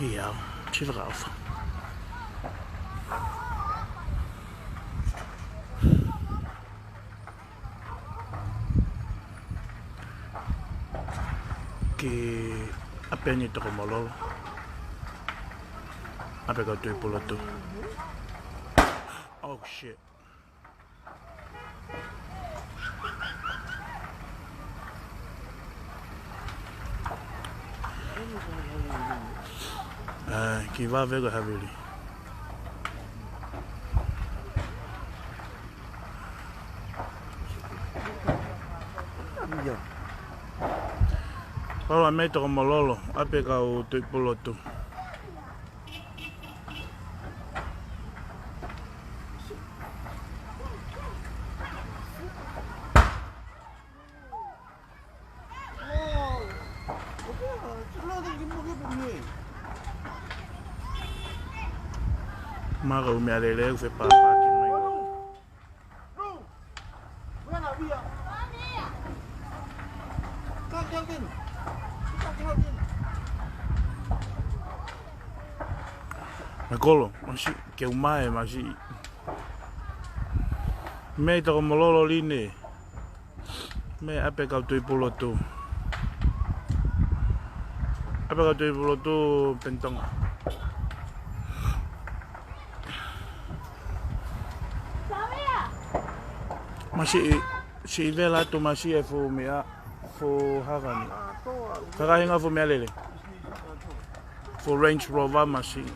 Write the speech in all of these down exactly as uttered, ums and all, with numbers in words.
Ia, tiva ka ofa. Ki ʻapi ʻa Nei Tokomololo. ʻApi ʻa e kau tui pulotu. Oh shit. Ā, ki vave ko e havili. Ia. Kolo ʻa Nei Tokomololo, ʻapi ʻa e kau tui pulotu. Maka u meʻalele u fepāpāki mai. Mei Kolo, masiʻi, ke u mai, masiʻi. Nei Tokomololo Line. Mei ʻapi ʻa e kau tui pulotu. ʻApi ʻa e kau tui pulotu Penitonga. Masiʻi, siʻi vela atu masiʻi e fuʻu meʻa, fuʻu haka ni. Kakahinga fuʻu meʻalele. Fuʻu Range Rover masiʻi.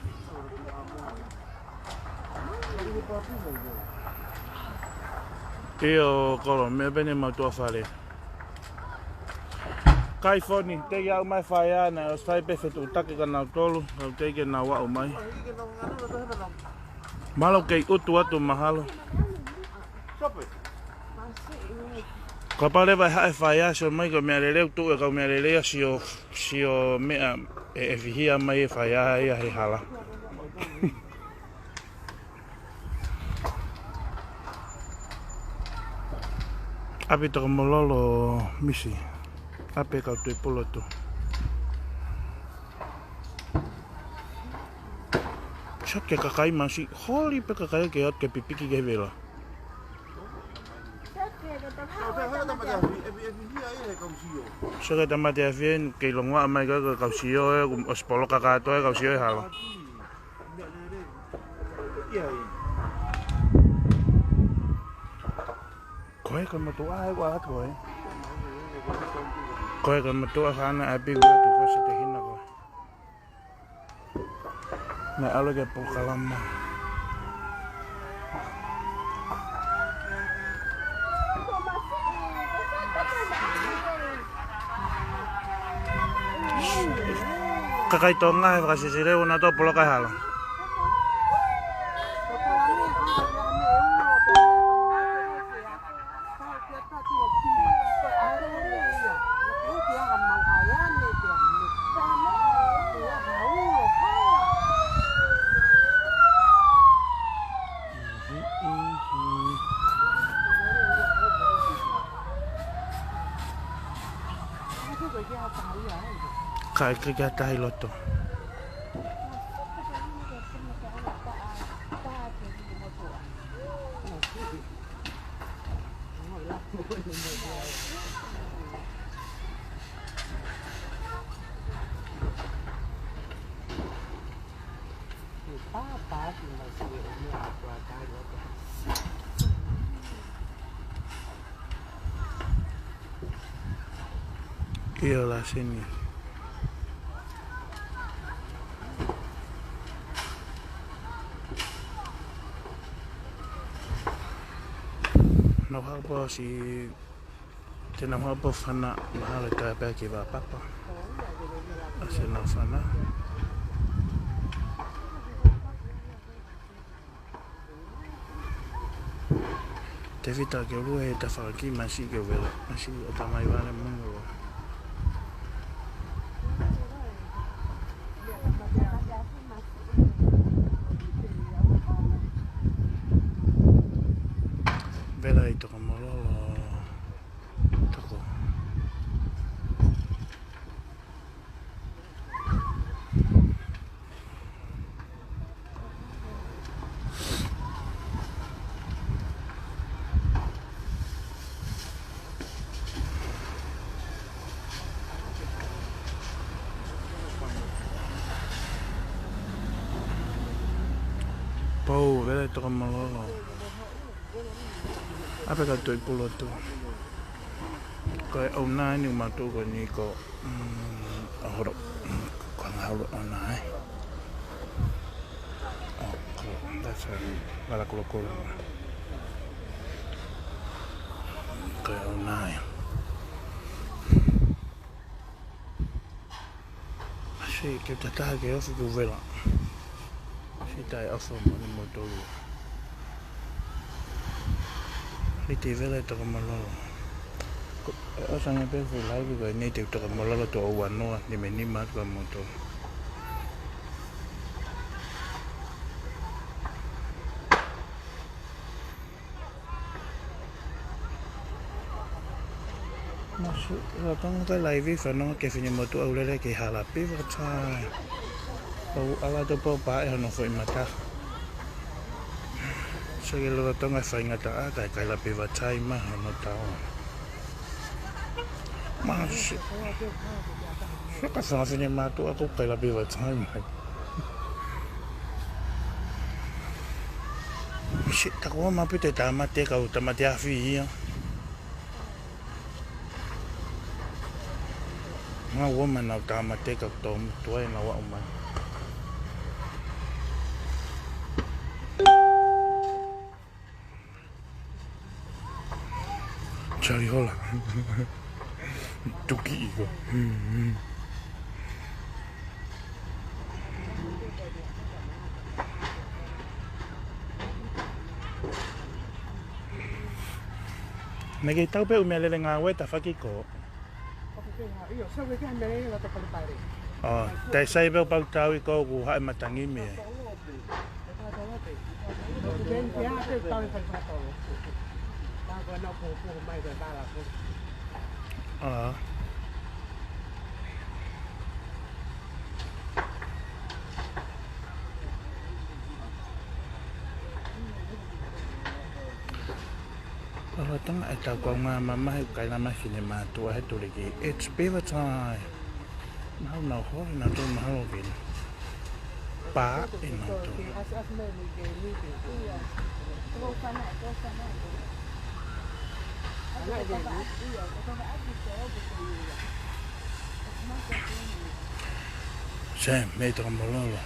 ʻIo, Kolo, meʻa pē ʻeni mau tuʻa fale. Kai foni, teʻeki ai ʻomai fai ʻana, ʻosi fai pē fetuʻutaki kia nautolu, kau teʻeki ke nau aʻu mai. Mahalo kei ʻutu atu mahalo. Kapau leva ʻe haʻu e fai ʻa sio mai ko e meʻalele ʻoku tuʻu e kau meʻalele ʻa sio, sio meʻa ʻe, ʻe fihia mai e fai ʻa ia he hala. ʻApi Tokomololo misi. ʻApi ʻa e kau tui pulotu. Sio ki he kakai masiʻi, holi pē kakai ke ʻoatu ke pipiki ki he vela. Sio ki he tamate afi ʻeni, kei longoaʻa mai ko e kau sio ē, ʻosi poloka kātoa e kau sio he hala. Ko e kau motuʻa ē, ʻoku ʻalu atu ē. Ko e kau motuʻa fana ʻapi ʻoku ʻalu atu ko e se te hina ko. Naʻe ʻalu ki he polokalama. Kakai Tonga he fakasisile ʻo nautolu poloka he hala. Kai ke kia tahi loto. ʻIo, lasini. Nau haʻu pē ʻosi, te nau haʻu pē ʻo fana, mahalo ʻe toe pē ki Vaʻapapa. ʻOsi nau fana. Tevita ke ʻolua he tafaʻaki masiʻi ke vela, masiʻi ʻo tamai vale mungo. Vela ʻi Tokomololo. Toko. Toko Mololo. ʻApi Kau Tui Pulotu. Ko e ʻouna eni ʻoku mātuʻaki ko eni ko, mm, ʻa horo. Ko e ngaahi ʻouna ē. Oh, ko, that's a, vala kulokula. Ko e ʻouna ē. Sai, ke tataha ke ofi ku vela. Sai, taʻe ʻofa mo ni mo tolu. Liti vela ʻe Toko Mololo. Ko, ʻe ʻosange pē fuʻu laivi ko eni te u Toko Mololo to ua noa, nima nima atu ka mo tolu. Masi, lolotonga e laivi fanongo ki he finemotuʻa ʻoku lele ki Haʻalapivatai. ʻOku ʻalu atu pē ʻo paʻi hono foʻi mata. Sai, lolotonga e faingataʻa, ka ʻe kai Haʻalapivatai mai hono tau. Masi. Sai, ka fanga finemotuʻa ʻoku kai Haʻalapivatai mai. Sai, tā kuo ʻomai pē ʻe he tāmate, kau tāmate afi ia. Ngā ua mai nau tāmate ka tom tuai nau ʻomai. Charlie Hola. Tuki iko. Naʻe kei tau pē ʻū meʻalele ngāue tafaʻaki ko. ʻIo, so we can manage la te palepale. Oh, taʻe sai pē ʻo pau tau iko ʻoku haʻi matangi mei ai. Then, yeah, pē tau e fai fakatolo. Tau ko na ko ko mai ko e vala ko. Ah. Lolotonga e tau kaungā mamahi ʻoku kai la mai finemotuʻa he tuliki. It's Beaver time. Mahalo nau holi nautolu mahalo kina. Paʻi nautolu. Sai, mei Toko Mololo.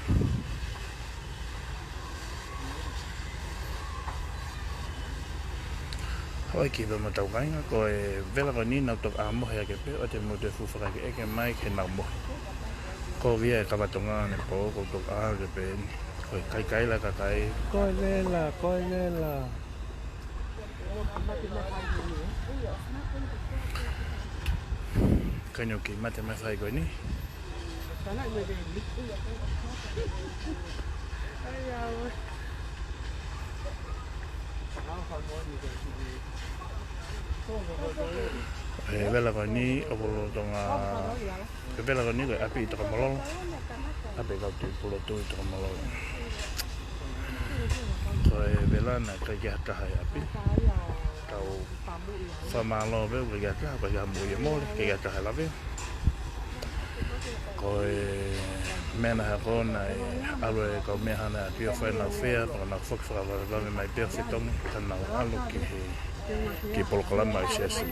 Haʻu ai ki he pea mo tau kāinga, ko e vela ko eni naʻa ku toki ʻā mohe ake pē, ʻoua te mou toe fuʻu fakaʻekeʻeke mai ke nau mohe. Ko via e kava Tonga ne pō, ko toki ʻā ake pē eni. Ko e kaikai la kakai. Ko e vela, ko e vela. Kai ni ʻoku kei mate mai fai ko eni. E vela ko eni ʻoku lolotonga, ko e vela ko eni ko e ʻapi ʻi Toko Mololo. ʻApi Kau Tui Pulotu ʻi Toko Mololo. Ko e vela naʻe ʻikai ke ʻi ai ha taha he ʻapi. Tau fakamālō pē, ʻikai ke ʻi ai ha taha, ʻikai ke ʻi ai ha moʻui ʻe mole, ʻikai ke ʻi ai ha taha ʻe lave. Ko e meʻa naʻe hoko naʻe ʻalu e kau meʻa hana ʻapi ʻo fai ʻenau fea, pea nau foki fakavavevave mai pē ʻo fetongi, ka nau ʻalu ki he, ki he polokalama ʻa e siasi.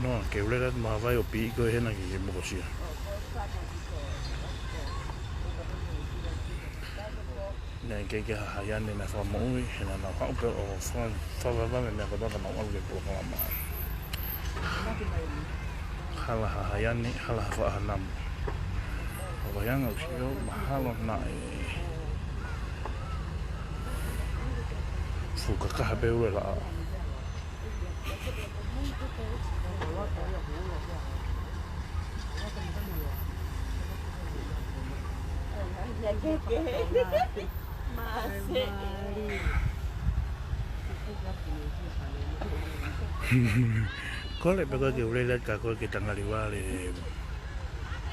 Noa, ke u lele atu mo Havai ʻo piʻi koe hena ki he mokosia. Naʻe ʻikai ke ʻi ai ha Haiane naʻe fakamoʻui, he naʻa nau haʻu pē ʻo fa-, fakavavevave meʻa kotoa ka nau ʻalu ki he polokalama. Hala ha Haiane, hala ha faʻahinga namu. ʻOku ʻi ai ʻeku sio, mahalo naʻe fuʻu kakaha pē ʻa e ʻulu ʻe laʻā. Kole pē koe ke u lele atu ka koe ke tangali vale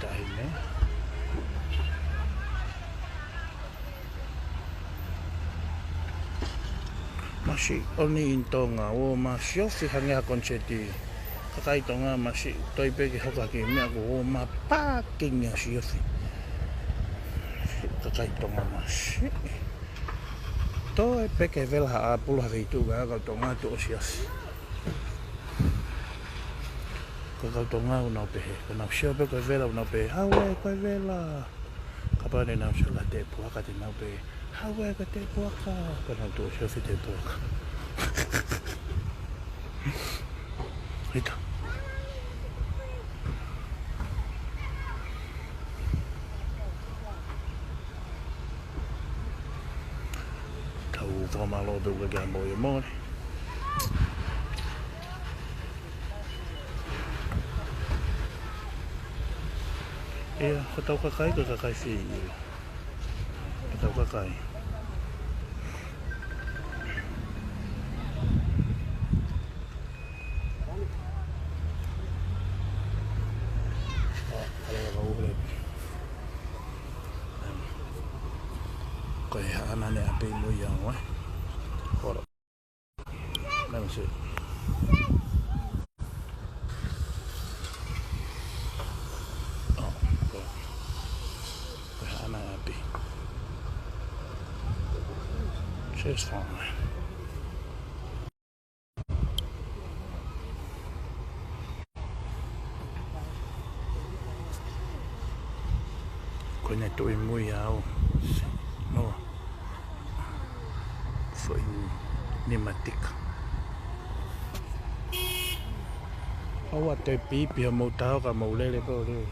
taʻahine. Masiʻi ʻo ni in Tonga, ʻoua ʻe siofi hangē ha koniseti. Kakai Tonga masiʻi, toe pē ke hoko ha kiʻi meʻa kuo ʻoua ʻe pakingi ʻa siofi. Kakai Tonga masi. Toe pē ke vela ha ʻapulu ha feituʻu ka kau Tonga tuʻu ʻo siasi. Ka kau Tonga ʻoku nau pehē, ka nau sio pē ko e vela ʻoku nau pehē, "Haue ko e vela." Kapau naʻa nau sio ki he tepuaka te nau pehē, "Haue ko e tepuaka." Ka nau tuʻu ʻo siasi tepuaka. Hita. Tau fakamālō pē ʻoku ke ʻamu ia mole. ʻIa, ko ʻetau kakai, ko e kakai fie. Ko ʻetau kakai. Ko e haʻana ne ʻapi mui au, ē? Hold up. Let me see. Oh, ko e, ko e haʻana ʻapi. Just fine. Ko ʻene tuʻu ʻi mui au. No. Foʻi nima tika. ʻOua te pipi ha mou taho ka mou lele pē ʻo lele.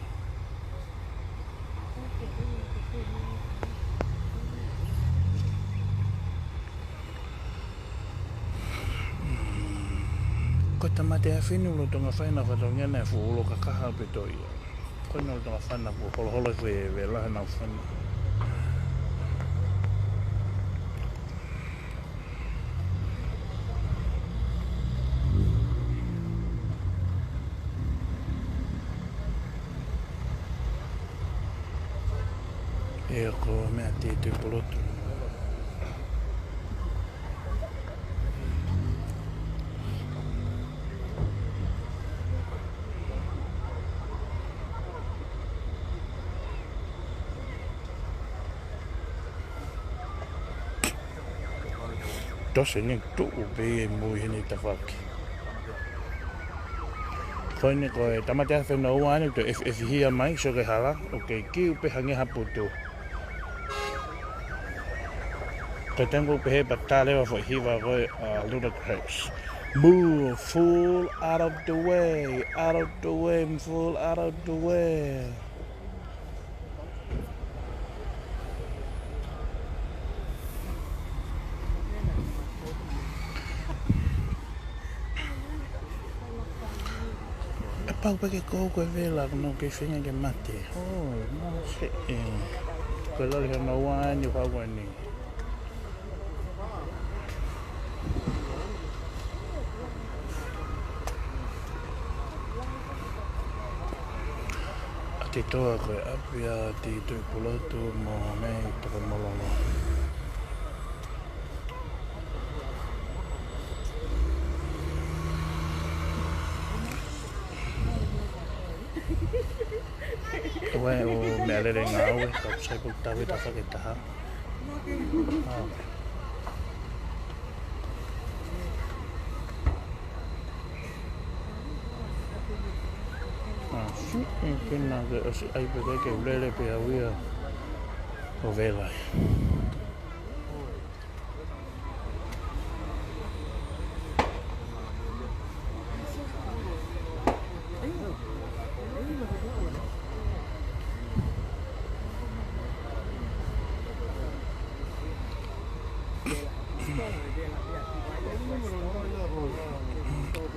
Ko e tamate afi ni ʻoku lolotonga fai ʻena fatongia naʻe fuʻu ulo kakaha pē toʻo ia. Ko ʻena lolotonga fai ʻena kuo holoholo ko e vela ʻena fana. ʻIa ko e meʻa Tui Pulotu. Tosi ni tuʻu pē ʻi mui heni tafaʻaki. Ko eni ko e tamate afi hono ua eni ʻoku toe ʻefi, ʻefihia mai, sio ki he hala, ʻoku kei kiu pē hangē ha putu. Ko e taimi ʻoku pehē pē ʻe tale ʻa e foʻi hiva ko ē ʻa Ludacris. Move, fool, out of the way, out of the way, fool, out of the way. Kapau pē ke kou ko e vela, ʻoku nau kei feinga ke mate. Oh, no, shit. Ko e lali hono ua eni ʻoku hau ko eni. ʻAti toa ko e ʻapi ʻa Tui Pulotu mo Nei Takamololo. Ko e ʻū meʻalele ngāue, ka sai pē ʻoku tau ʻi he tafaʻaki ʻe taha. Ah. Ah, si, e, kena ke ʻosi ʻai pē ke u lele pē au ia ʻo vela ai.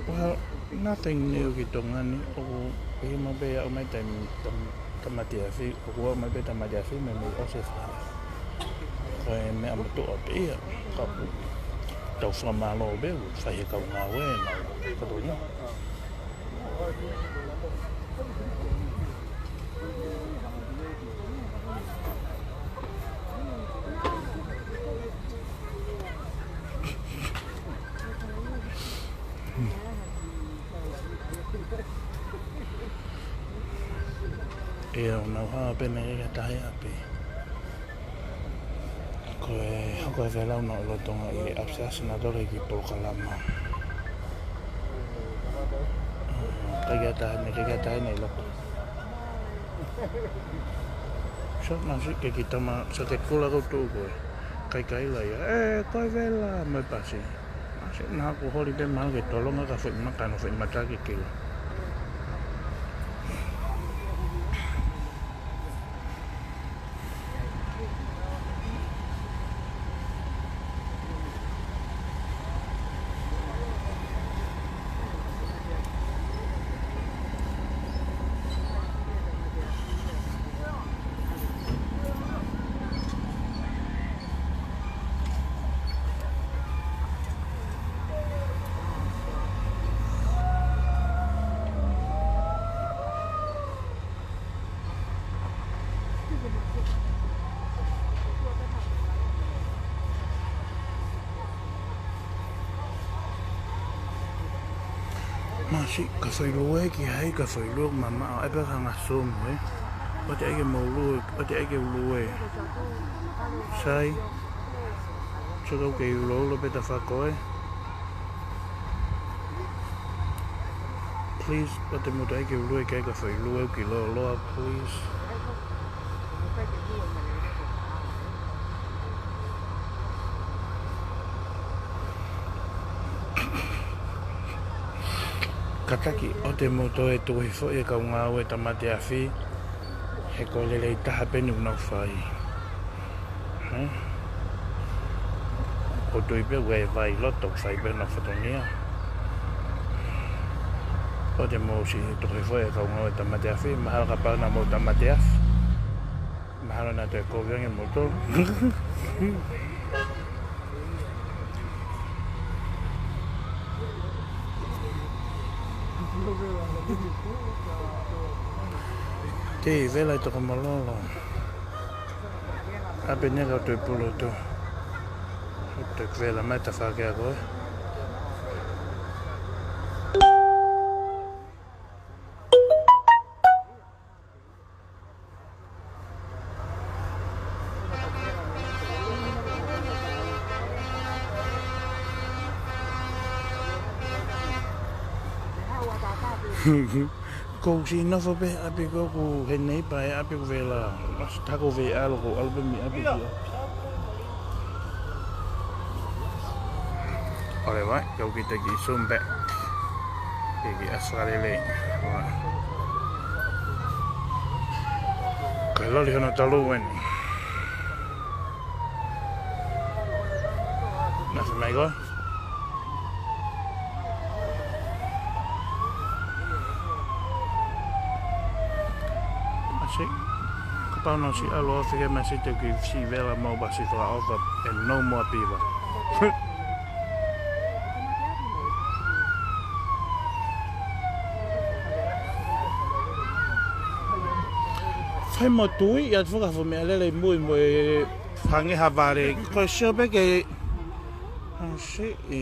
Well, nothing new ki Tonga ni, ʻoku ʻi ai pē ʻaho mai taimi, tam-, tamate afi, ʻoku ʻomai pē tamate afi mei, mei ʻAositelēlia. Ko e meʻa motuʻa pē ia, ka ʻoku tau fakamālō pē, fai he kau ngāue, nau, ka tau ia. ʻIa, ʻoku nau hā pē mei he tahi ʻapi. Ko e vela ʻoku nau ʻi loto ʻi he ʻapisiasi naʻa tau lele ki he polokalama. Kae ʻatā heni, kae ʻatā heni ʻi loto. So, nasi ke kita ma, sa ke kula ko tu ko e. Kae kaila ia. E, ko e vela, mo e pasi. Nasi naʻa ku holi pē mahalo ke tolonga ka foʻi maka no foʻi mata ke kila. Masi, ka foʻi lue ki hai, ka foʻi lue mamaʻo, ʻai pē ka hanga somu, ē. ʻOua te ʻai ke mou lue, ʻoua te ʻai ke lue. Sai, so kau ke uloulo pē ta fako, ē. Please, ʻoua te mou ʻai ke lue ke ka foʻi lue ki loloa, please. Kātaki, ʻoua te mou toe tuku hifo e kau ngāue Tamate Afi, he ko e lelei taha pē ʻoku nau fai. Hē? ʻOku ou tui pē ʻoku ʻi ai e vai ʻi loto ʻoku fai pē ʻenau fatongia. ʻOua te mou siʻi tuku hifo e kau ngāue Tamate Afi, mahalo kapau naʻa mou Tamate Afi. Mahalo naʻa toe kovi ange moutolu. Te vela ʻi toko malolo. ʻApe nia ka toe pulo to. Te vela mai ta fake ako, ē. Ko u siʻi nofo pē ʻapi ko ē ʻoku he neipa e ʻapi ʻoku vela. Mas tako ve alo ko alo pē mi ʻapi ko. ʻOleva, kau kita ki Sumbe. Ki, ki Australia. Ko e loli hono talu eni. Nasi mai ko. Masi. Kapau naʻa ku siʻi ʻalu ʻo fika masi te u kiʻi siʻi vela mo pasi fakaʻofa e no more piva. Fai mo tui, ia te fakafu meʻalele ʻi mui mo e fange ha vale. Ko e sio pē ke, a, siʻi,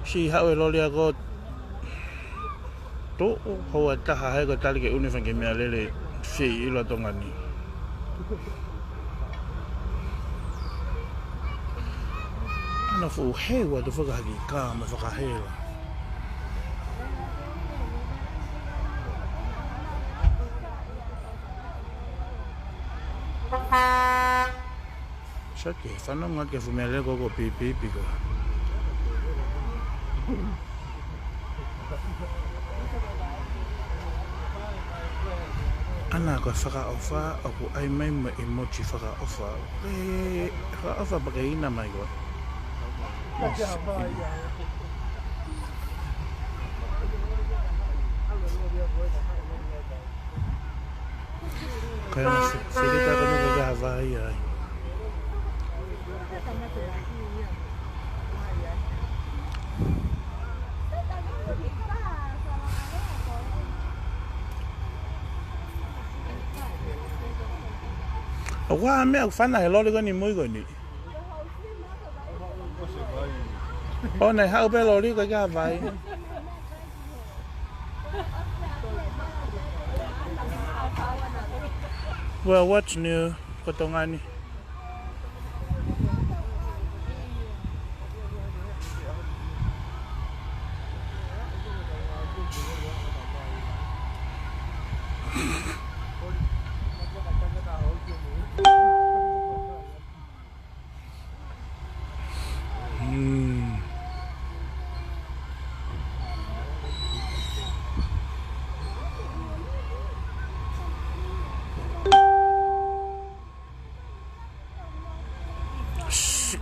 siʻi haʻu e loli ako. Toʻo, houa taha he ko e tali ke ʻunu fanga meʻalele fei ʻi loto ngani. ʻAna fuʻu heu atu fakahaki ka mo fakahela. Sake, fanongo atu ki he fuʻu meʻalele ko ē ʻoku pipipi ko. ʻAna ko e fakaʻofa, ʻoku ʻai mai mo e emoji fakaʻofa. ʻE, fakaʻofa pea ke ina mai ko. Ko e ʻana fi-, filita ko ē naʻe ka vai ai. ʻOku ʻi ai ha meʻa ʻoku fana he loli ko eni mui ko eni. ʻO ne haʻu pē loli ko e ka vai. Well, what's new? Ko Tonga ni.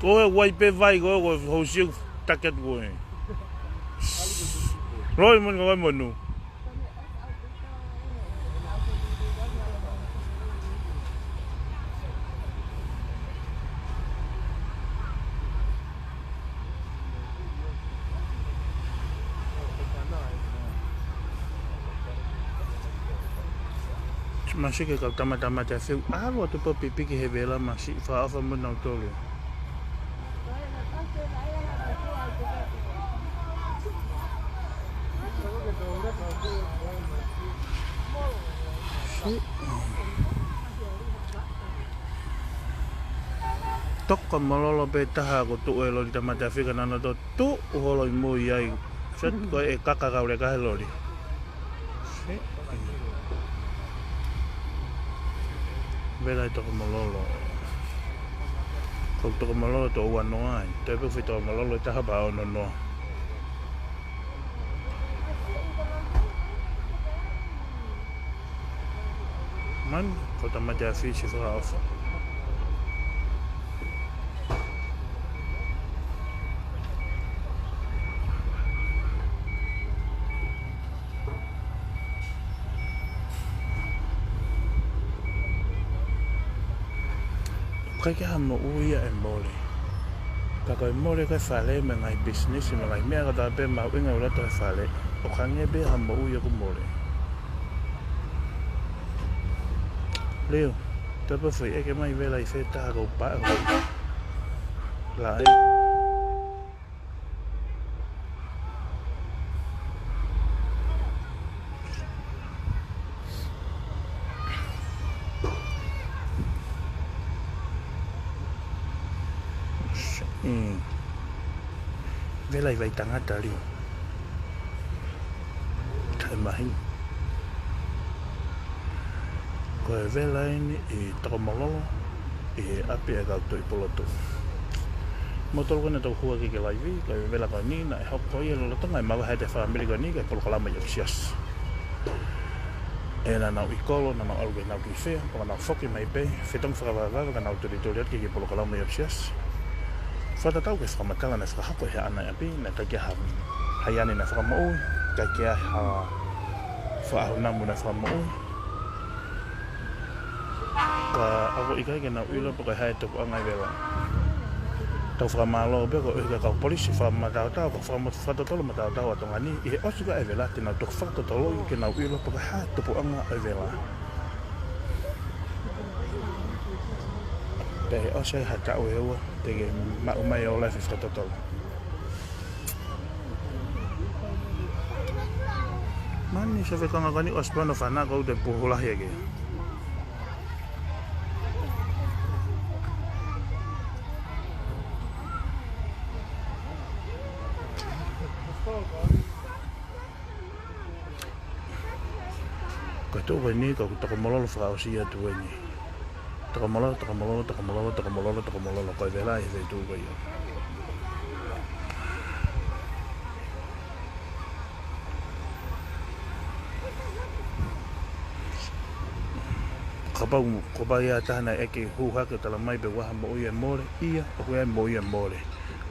Ko e vai pē vai ko, ko e housiu taket ko ē. Loi moni ko e monu. Masiʻi ke kau tama tama te afiu. ʻAlu atu pē ʻo pipiki he vela masiʻi fakaʻofa mo nautolu. Toko mālōlō pē taha ko tuʻu e loli tama te afiu ka nana to tuʻu holo ʻi mui ai. Set ko e kaka kau leka he loli. Vela ʻi toko mālōlō. Ko toko mālōlō to ua noa ai. Te pe fai toko mālōlō ʻe taha pea ono noa. Man, ko tama te afiu si fakaʻofa. ʻOku ʻikai ke ha moʻui ia ʻe mole. Ka ko e mole ko e fale mo e ngaahi pisinisi mo e ngaahi meʻa kotoa pē mahuʻinga ʻoku ʻi loto he fale. ʻOku hangē pē ha moʻui ʻoku mole. Leo, te pe fai ʻeke mai vela ʻi fē taha ko pa. La e. Mm. Vela ʻi vai tangata liu. Taʻemahinga. Ko e vela eni ʻi toko mālōlō ʻi he ʻapi ʻa e kau tuʻi pulotu. Mo tolu ko ena tau hua ki ke laivi, ko e vela ko eni naʻe hoko ia lolotonga e mavahe ʻa e fāmili ko eni ki he polokalama ʻi ʻOfisiasi. ʻE naʻa nau ʻi kolo, naʻa nau ʻalu ke nau ki fea, pea ka nau foki mai pē, fetongi fakavavevave ka nau tulituli atu ki he polokalama ʻi ʻOfisiasi. Fakatatau ki he fakamatala naʻe fakahoko ʻe he ʻaʻana ʻi ʻapi, naʻe ʻikai ke ʻi ai ha, ha iani naʻe fakamoʻui, ʻikai ke ʻi ai ha faʻahi namu naʻe fakamoʻui. Ka ʻoku ʻikai ke nau ʻilo pe ko e hā e tupuʻanga e vela. Tau fakamālō pē ko e ʻuhi ko e kau polisi fakamataotao, ka fakama-, fakatotolo mataotao ʻa Tonga ni, ʻi he ʻosi ko ē e vela te nau toki fakatotoloʻi ke nau ʻilo pe ko e hā e tupuʻanga e vela. Pea ʻosi ai ha taʻu ʻe ua, te ke maʻu mai ʻo laifi fakatotolo. Mani se fekanga kani ʻosi pē hono fanako ʻoku te puhu lahi ake. Ko e tuʻu ko eni, ko e toko mālōlō fakaʻosi atu eni. Toko mālōlō, toko mālōlō, toko mālōlō, toko mālōlō, toko mālōlō, ko e vela ʻi he feituʻu ko ia. Kapau, kapau ʻe ʻi ai ha taha naʻe ʻeke hū hake ʻo talamai pe ʻoku ʻi ai ha moʻui ʻe mole, ʻio, ʻoku ʻi ai e moʻui ʻe mole.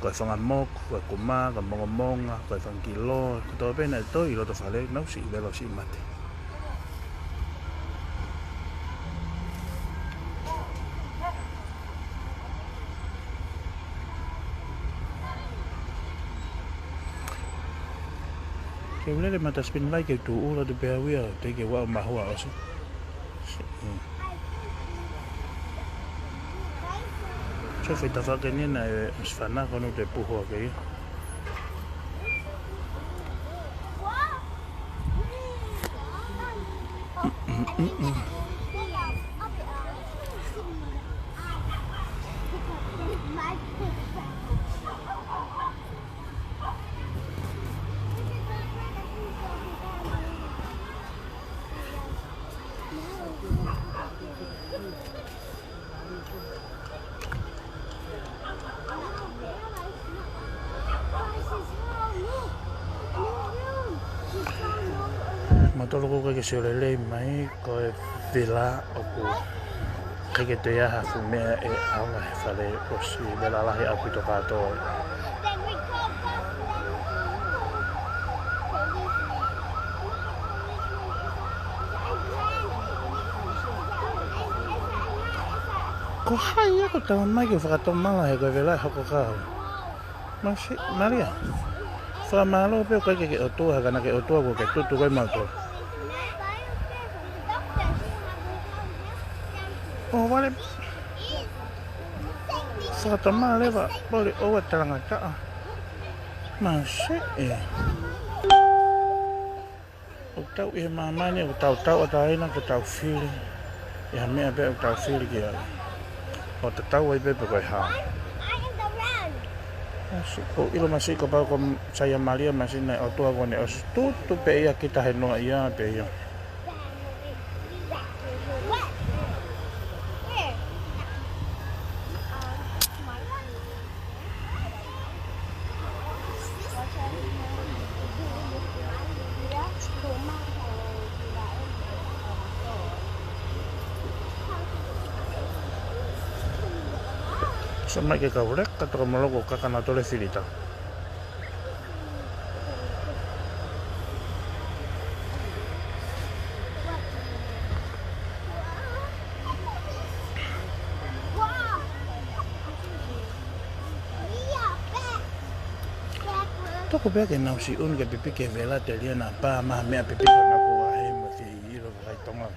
Ko e fanga moku, ko e kumā, ko e mongomonga, ko e fanga kiloa, kotoa pē naʻe toi ʻi loto fale, nau siʻi vela ʻo siʻi mate. Ke u lele mata spin vai ke u tuʻu ʻula tu pea uia, te ke ua o mahua ʻosi. So fai tafake ni naʻe ʻosi fanako ʻo te puhu ake ia. Mātolu ko ē ke sio lelei mai, ko e vela ʻoku ʻIkai ke toe ʻi ai ha fuʻu meʻa ʻe ʻaonga he fale, ʻosi vela lahi ʻaupito kātoa. Ko hai ia ʻoku tala mai ke fakatomala he ko e vela ʻe hoko kau? Masi, Malia. Fakamālō pē, ʻoku ʻikai ke ke ʻOtua, he ka naʻa ke ʻOtua kuo ke tutu ko e mautolu. ʻO vale. Fakatomala leva, pole ʻoua talangataʻa. Masi, ē. ʻOku tau ʻi he māmani, ʻoku tau tauʻatāina ke tau fili ʻi ha meʻa pē ʻoku tau fili ki ai. ʻO tatau ai pē pe ko e hā. Masi, ʻoku ou ʻilo masi kapau ko Saia Malia masi naʻe ʻOtua kuo ne ʻosi tutu pē ia kita he noaʻia pē ia. Sa mai ke kau leka toko moloko kakana tole filita. Toko pē ke nau siʻunu ke pipiki e vela telia naʻa pā mai ha meʻa pipiki naʻa kuo ʻahe mo te ʻilo kai Tonga.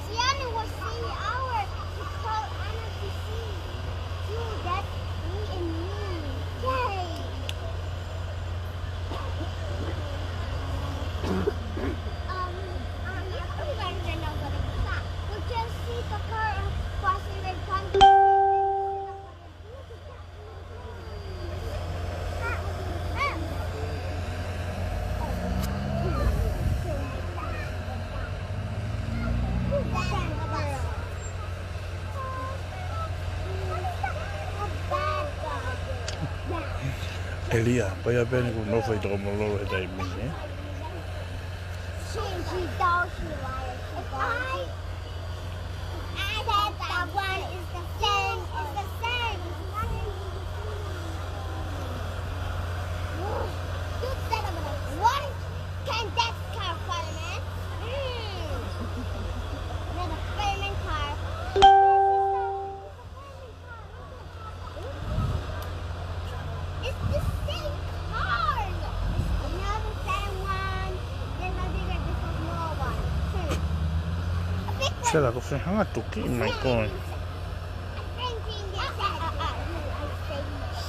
Siana will see our call Anna to see you. That's me and you. Yay! Um, um, I'm going to know what it's about. We just see the car and crossing the country. ʻElia, ko ia pē eni ʻoku nofo ʻi toko mololo he taimi ni, ē? I said that one is the same, is the same. You said what? Can that car, fireman? Mm. Another fireman car. It's the same car. It's the same car. It's not the same one. There's a bigger, this is a small one. Hmm. A big one. Sela, ko fē hanga tuki mai ko ē?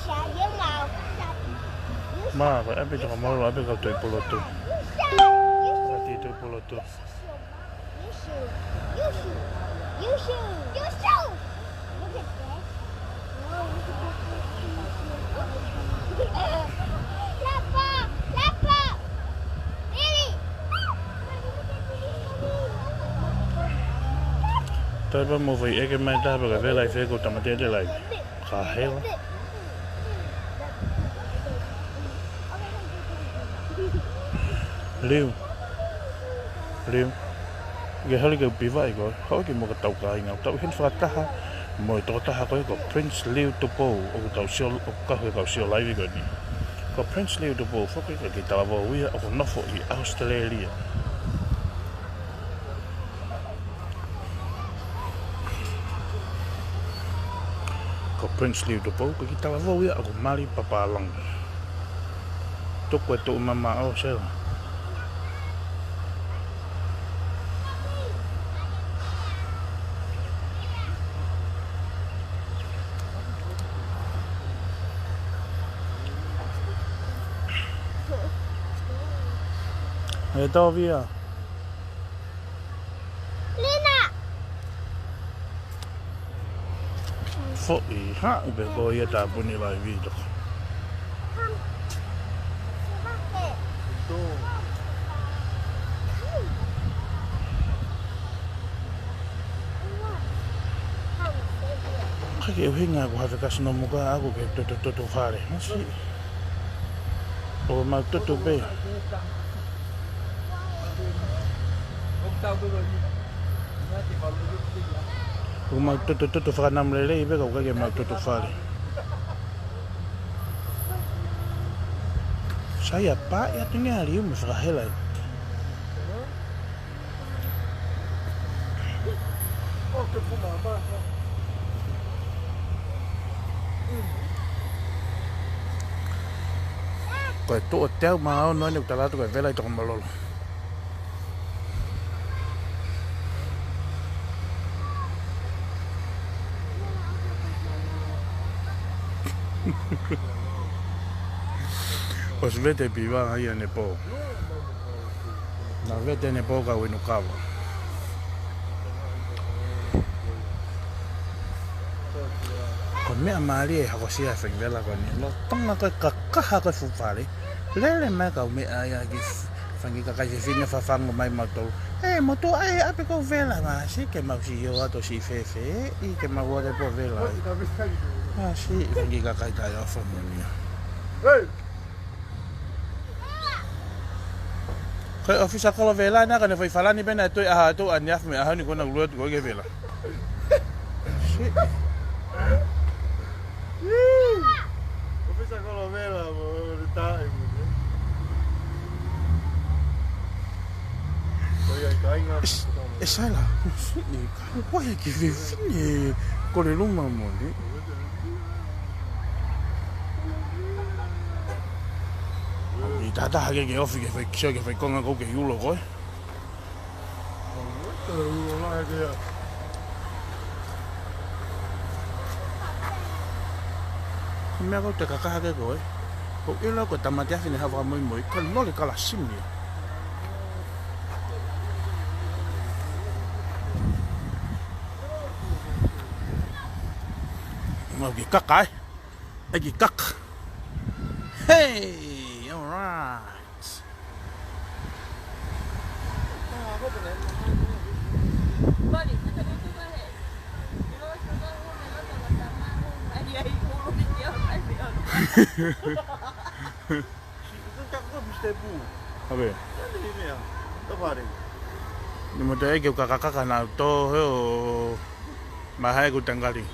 Shut your mouth. Shut. You shut. Mā, ko e ʻapi toko mololo, ʻapi kau toi pulotu. You shut. You shut. Kati toi pulotu. You shoot. You shoot. You shoot. You shoot. Look at this. Whoa, look at that. Lapa! Lapa! Lily! Taipa mo fai ʻeke mai taha pē ka vela ʻi fē ko tamate te lai. Ka hela. Liu. Liu. Ke hali ke u pivaʻi koe, haʻu ki muʻa ka tau kāinga, tau ʻi heni fakataha mo e tokotaha ko ē ko Prince Liu Tupou, ʻoku tau sio, ʻoku kau he kau sio laivi ko eni. Ko Prince Liu Tupou foki ko e kiʻi talavou ia ʻoku nofo ʻi ʻAositelēlia. Ko Prince Liu Tupou, ko e kiʻi talavou ia ʻoku mali papālangi. Tuku e tuʻu mamaʻo, Sela. E tau via. Lina! Foʻi, haʻu pē ko ia tāpuni laivi toko. Ke ʻuhinga ko ha fekasi no muka aku ke toto toto fale. Masi. ʻO mau toto pē. ʻO mau toto toto fakanamu lelei pē ka ʻoku ʻikai ke mau toto fale. Sai a paʻi atu nge aliu me fakahela. Ko e tuʻo teau mā ono eni ʻoku tala atu ko e vela ʻi Tokomalolo. ʻOsi vete Piva ai ʻanepō. Naʻe vete ʻanepō kau inu kava. Ko e meʻa mālie ʻe hakosia e fenivela ko eni. Lolotonga ko e kakaha ko e fuʻu fale. Lele mai kau meʻa ia ki fanga kiʻi kakai fefine fafangu mai mautolu. ʻE, motuʻa ʻe ʻapi kou vela masi ke mau sio atu siʻi fēfē. ʻI ke mau ʻoua te pō vela. Masi, fanga kiʻi kakai taʻeʻofa moʻoni. Ko e ʻofisa kolo vela na ka ne fai falani pē na e toe ʻaho atu ʻaneafi mo e ʻaho ni ko ena ʻoku lue atu ko e ke vela. Shit. ʻOfisa kolo vela mo le taʻe mo le. Ko ia ka inga. ʻE Saila, ko e kiʻi fefine ko le luma mo le. ʻI tata hake ke ofi ke fai kisia ke fai konga kou ke ulo koe. Meʻa kou te kakaha ke koe. Ko ila ko tamate afi ne hava moimoi ka lole kala simi. Mau ke kaka e. ʻAi ke kaka. Hey, all right. Siʻi, ko e kaka ko e misitepu. Awe. Tani mea, tau fare. Ni mo te eke u kakakaka na tō he ʻo mahae ku tangali.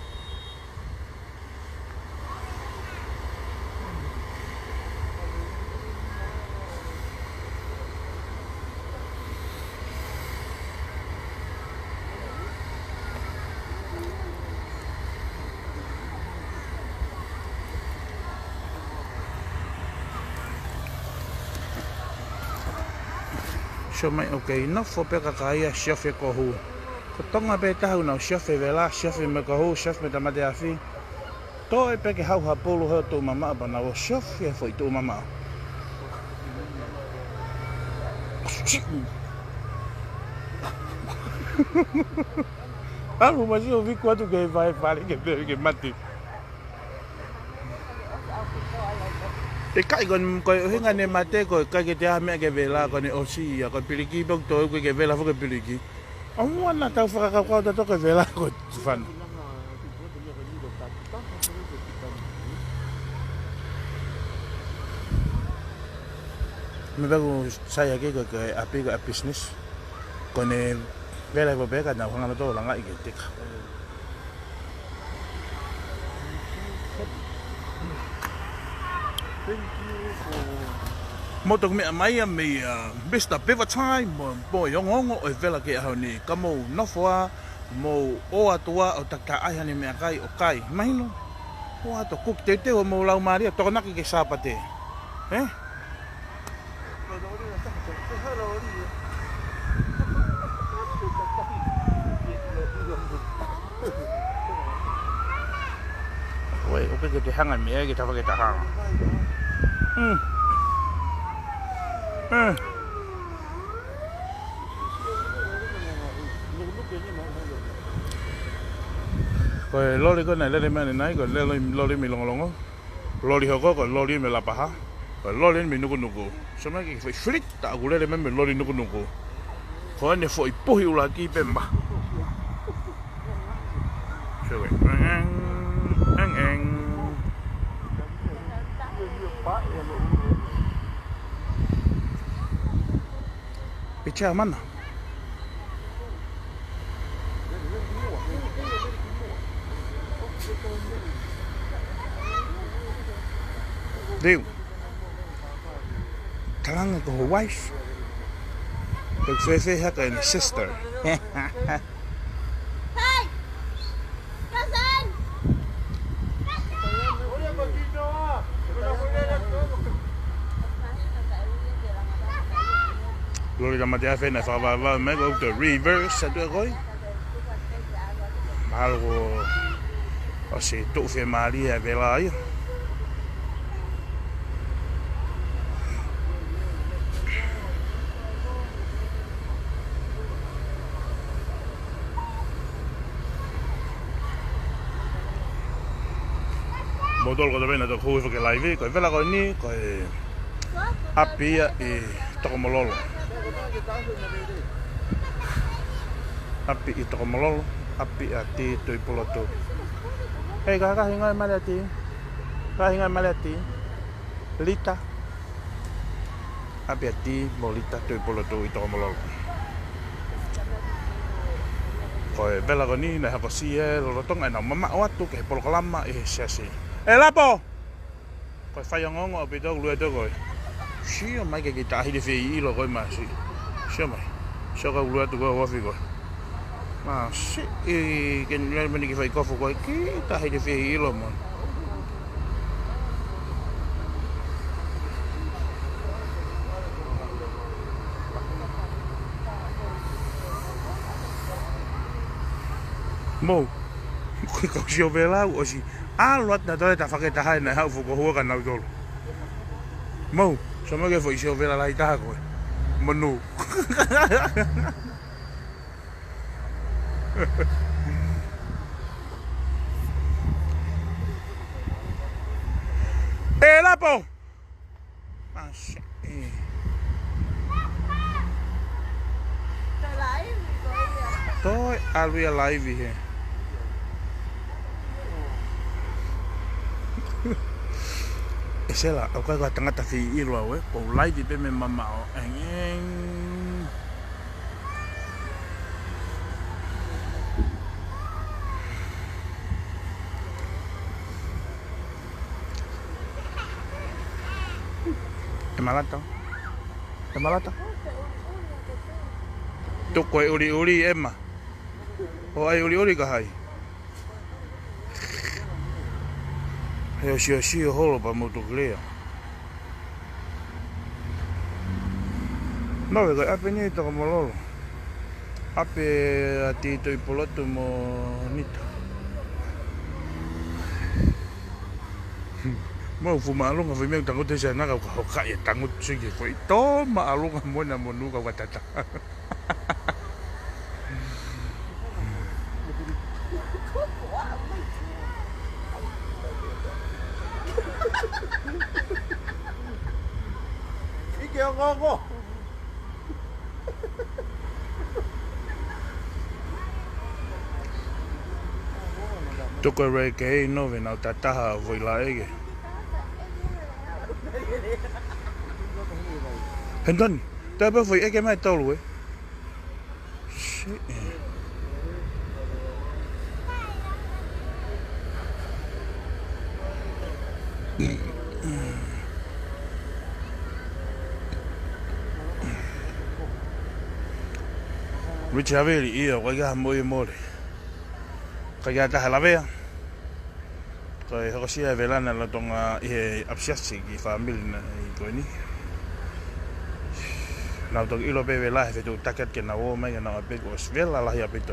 Sio mai, okay, nofo pē kakai ia siofi e kohu. Ko Tonga pē taha ʻoku nau siofi e vela, siofi mo e kohu, siofi mo e tamate afi. Toe pē ke hau ha pulu he ʻo tuʻu mamaʻo pea nau siofi e foʻi tuʻu mamaʻo. ʻAlu masi ʻo viku atu ke vai fale ke pē ke mate. ʻE kai ko e, ko e ʻuhinga ne mate ko e kai ke te ʻai meʻa ke vela ko ʻene ʻosi ia ko e piliki pē ʻoku toe ke vela foki e piliki. ʻOua naʻa tau fakakaukau tautolu ko e vela ko e fana. Meʻa pē ʻoku sai ʻaki ko e, ko e ʻapi ko e business. Ko ʻene vela ko pē ka nau hanga nautolu ʻo langaʻi ke teka. Mo toki meʻa mai ia mei, uh, Mister Beaver Time, mo, mo e ongoongo ʻo e vela ki he ʻaho ni. Ka mou nofo ā, mou ō atu ā ʻo takitaha ʻai haʻane meʻakai ʻo kai. Mahino, ō atu ʻo kuki teuteu homou laumālie, tokonaki ki he Sāpate. Eh? Wei, ʻoku ke te hanga meʻa ke tava ke ta hanga. Hmm. Hmm. Ko e loli ko ena lele mei ʻanenai, ko e lele loli mei Longolongo. Loli hoko, ko e loli mei Lapaha. Ko e loli mei Nukunuku. Sio mai ki he foʻi filita ʻoku lele mai mei he loli Nukunuku. Ko ʻene foʻi puhi ʻuluaki pē mā. Sio ki ai. ʻEng. Pē Tiamana. Liu. Kalanga ko ho wife. Pē fēfē hake ʻene sister. Hey! Cousin! Lori ka mate afe na fakavava mai ko te reverse atu e koi. Mahalo ko ʻosi tuʻu fiemālie e vela ia. Mou tolu ko te mena to kui fake live, ko e vela ko eni, ko e ʻapi ia ʻi Tokomololo. ʻApi ʻi Tokomololo, ʻapi ʻa Tī Tuʻipulotu. Hei, ka, ka hinga e male ʻa Tī. Ka hinga e male ʻa Tī. Lita. ʻApi ʻa Tī mo Lita Tuʻipulotu ʻi Tokomololo. Ko e vela ko eni, naʻe hokosia e lolotonga ʻenau mamaʻo atu ki he polokalama ʻi he siasi. ʻE Lapo! Ko e fai ongoongo ʻaupito ʻoku lue atu koe. Sio mai ke ke tahi le fei ʻilo koe masi. Sio mai. Sio ka lue atu koe ofi koe. Masi, ʻi ke nila meni ke fai kofu koe ki tahi le fei ʻilo mo. Mou. Ko e kau sio vela ʻosi. ʻAlu atu na toe ta fake taha ʻe na hau fuko hua ka nau tolu. Mou, so mo ke foʻi sio vela lai taha koe. Manu. ʻE Lapo! Masi. Toe ʻalu ia live he. ʻE Sela, ʻoku ʻikai ko ha tangata fei ʻilo au ē, ko u live pē mei mamaʻo. ʻEng, ʻeng. ʻE Malata. ʻE Malata. Tuku e ʻuliʻuli, ʻEma. ʻO ʻai ʻuliʻuli ka hai. He ʻosi ʻosi ʻo holo pea mou toki lea. Nove ko e ʻapi ni ʻi Tokomololo. ʻApi ʻa Tī Tuʻipulotu mo Nita. Mou fuʻu māʻolunga foʻi meʻa tangutu he siana ka u ka hokaʻi e tangutu siki foʻi tō māʻolunga mo na mo nu ka u ka tata. Ike ongoongo. Tuku e reke hei Nove nau tataha ʻo foʻi laʻeke. Hentoni, tā pē foʻi ʻeke mai tolu ē. Siʻi. Richie Havili, ʻio, ko ia mo ia mole. Ko ia taha lavea. Ko e hokosia e vela na lolotonga ʻi he ʻapisiasi ki he fāmili na ʻi ko eni. Nau toki ʻilo pē vela he fetuʻutaki atu ke nau ō mai ke nau ʻapi kuo ʻosi vela lahi ʻaupito.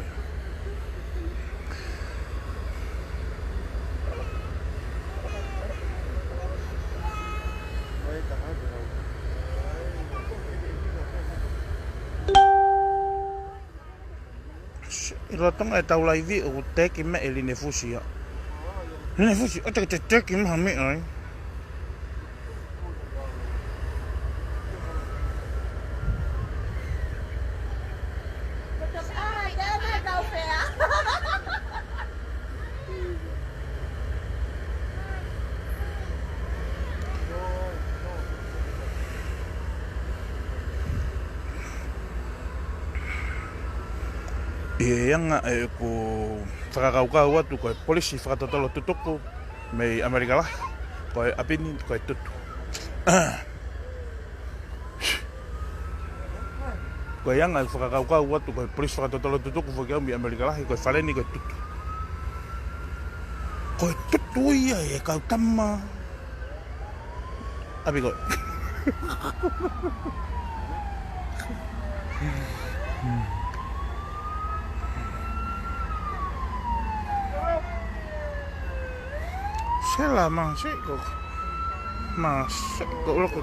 ʻI lolotonga e tau laivi ʻoku teki mai e Line Fusi ia. Line Fusi, ʻo te teki mai ha meʻa ai. ʻI he anga ʻeku fakakaukau atu ko e polisi fakatotolo tutuku mei ʻAmelika Lahi, ko e ʻapi ni ko e tutu. Ko e anga ʻeku fakakaukau atu ko e polisi fakatotolo tutuku foki au mei ʻAmelika Lahi, ko e fale ni ko e tutu. Ko e tutu ia e kau tama. ʻApi ko ē. Sela ma siko. Ma siko loko.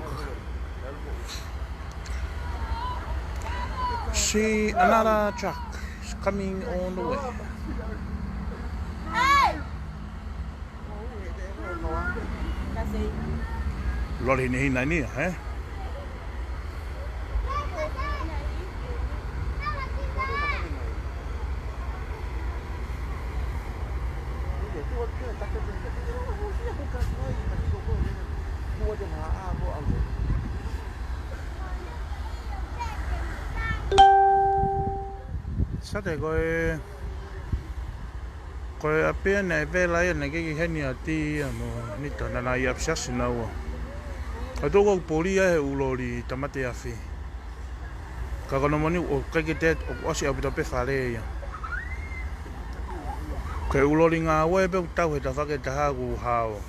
See another truck is coming on the way. Lori ni hina ni, eh? Sate ko e, ko e ʻapi ʻa e vela ia naʻe kei heni ʻa Ti ia mo Nita naʻa nau ʻi ʻapisiasi naua. Ka tau kau poli ia he ʻū loli tamate afi. Ka ko hono moʻoni ʻoku ʻikai ke te, ʻoku ʻosi ʻaupito pē fale ia. Ko e ʻū loli ngāue pē ʻoku tau he tafaʻaki ʻe taha ʻoku hao.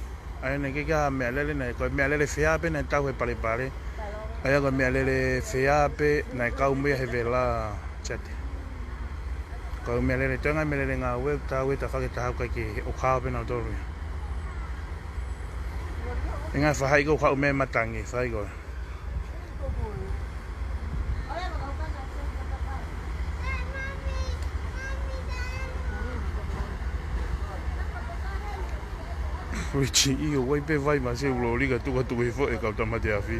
ʻA ia naʻe kei ʻi ai ha meʻalele naʻe, ko e meʻalele fea pē naʻe tau he palepale. ʻA ia ko e meʻalele fea pē naʻe kau mo ia he vela, Siate. Ko e meʻalele, toenga meʻalele ngāue ʻoku tau he tafaʻaki ʻe taha ʻoku ʻikai ke, ʻoku hao pē nautolu ia. ʻI he ngaahi faʻahi ko ē ʻoku haʻu mei he matangi, faʻahi ko ē. Richie, ʻio, ʻoku ʻi ai pē vai ma se ʻū loli ka tuku atu ki he foʻi kau tamate afi.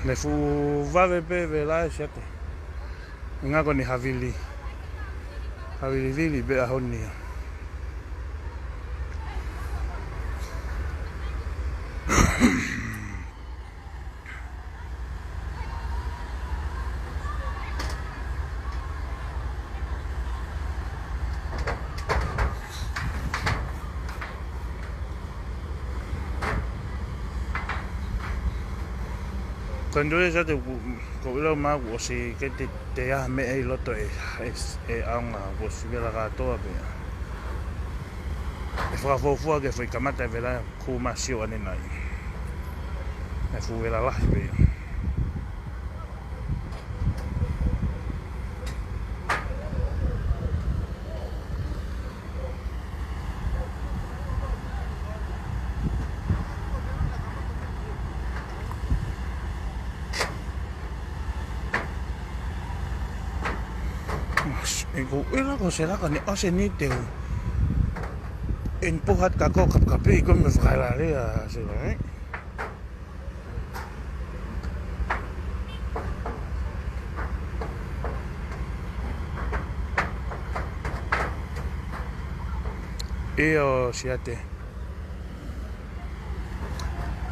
Naʻe fuʻu vave pē vela, Siate. Ngako ni havili. Havilivili pē ʻaho ni ia. Ko e ndu e Siate ʻoku, ko e ʻilo mai ʻoku ʻosi ke te, te ʻi ai ha meʻa ʻi loto e, e, e ʻaonga, ʻoku ʻosi vela kātoa pē. ʻE fakafuofua ke foʻi kamata e vela, kuo masiʻi ʻanenai. ʻE fuʻu vela lahi pē. ʻE ko e laka, ko e laka ni ʻosi ni te u. ʻEni puhat ka ko kapikapi ko me fakailale a se lai. ʻIo, Siate.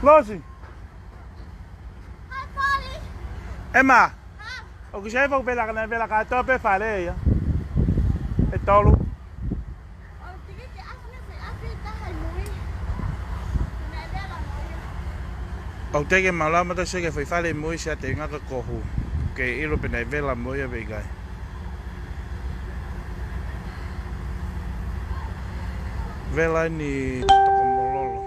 Losi. Ema. ʻOku sai fau pela kana vela kātoa pē fale ia. ʻE tolu. ʻOku teʻeki ke maʻu lava mata se ke fai fale mo ia, Siate, ngaka kohu. Ke ʻilo pe naʻe vela mo ia pe ʻikai. Vela ni toko mololo.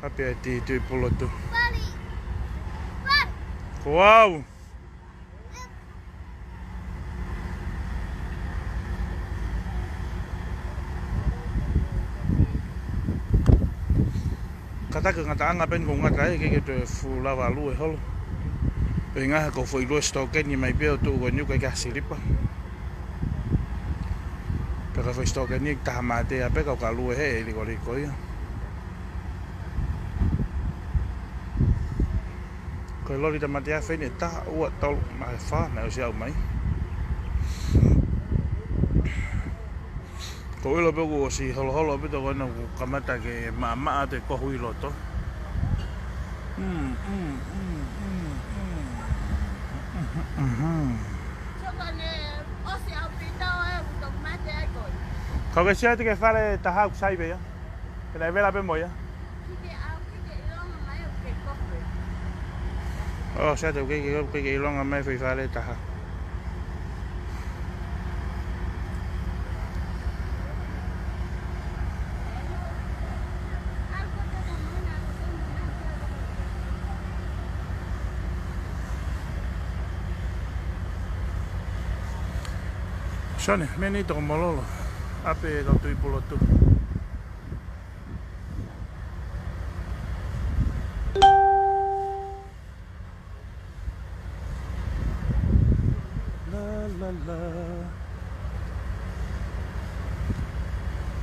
ʻApi ʻa e Ti Tuʻipulotu. Ko au. Kātaki ngataʻanga pē eni ko e ngata ai, ʻikai ke toe fuʻu lava lue holo. Pea ngaahi ko e foʻi lue sitokeni mai pē ʻo tuʻu ko eni ʻoku ʻikai ke ʻasi lipa. Pea ko e foʻi sitokeni ʻe taha mate ia pē ka ʻoku ka lue he ʻe likoliko ia. Ko e loli tamate afi eni ʻe taha, ua, tolu, mo e fā naʻe ʻosi aʻu mai. Ko ʻOku ʻilo pē kuo ʻosi holoholo pē toko ena kuo kamata ke maʻamaʻa atu e kohu ʻi loto. Mm, mm, mm, mm, mm. Mhm. Sio ko ʻene ʻosi ʻaupito ē, ʻoku toki mate ai koe. Kau ke sio atu ki he fale taha ʻoku sai pē ia. Ke nau vela pē mo ia. ʻO, sio atu ke, ke, ke ʻilonga mai foʻi fale taha. Sone, meni toko mololo. ʻApe kau tui pulotu. La, la, la.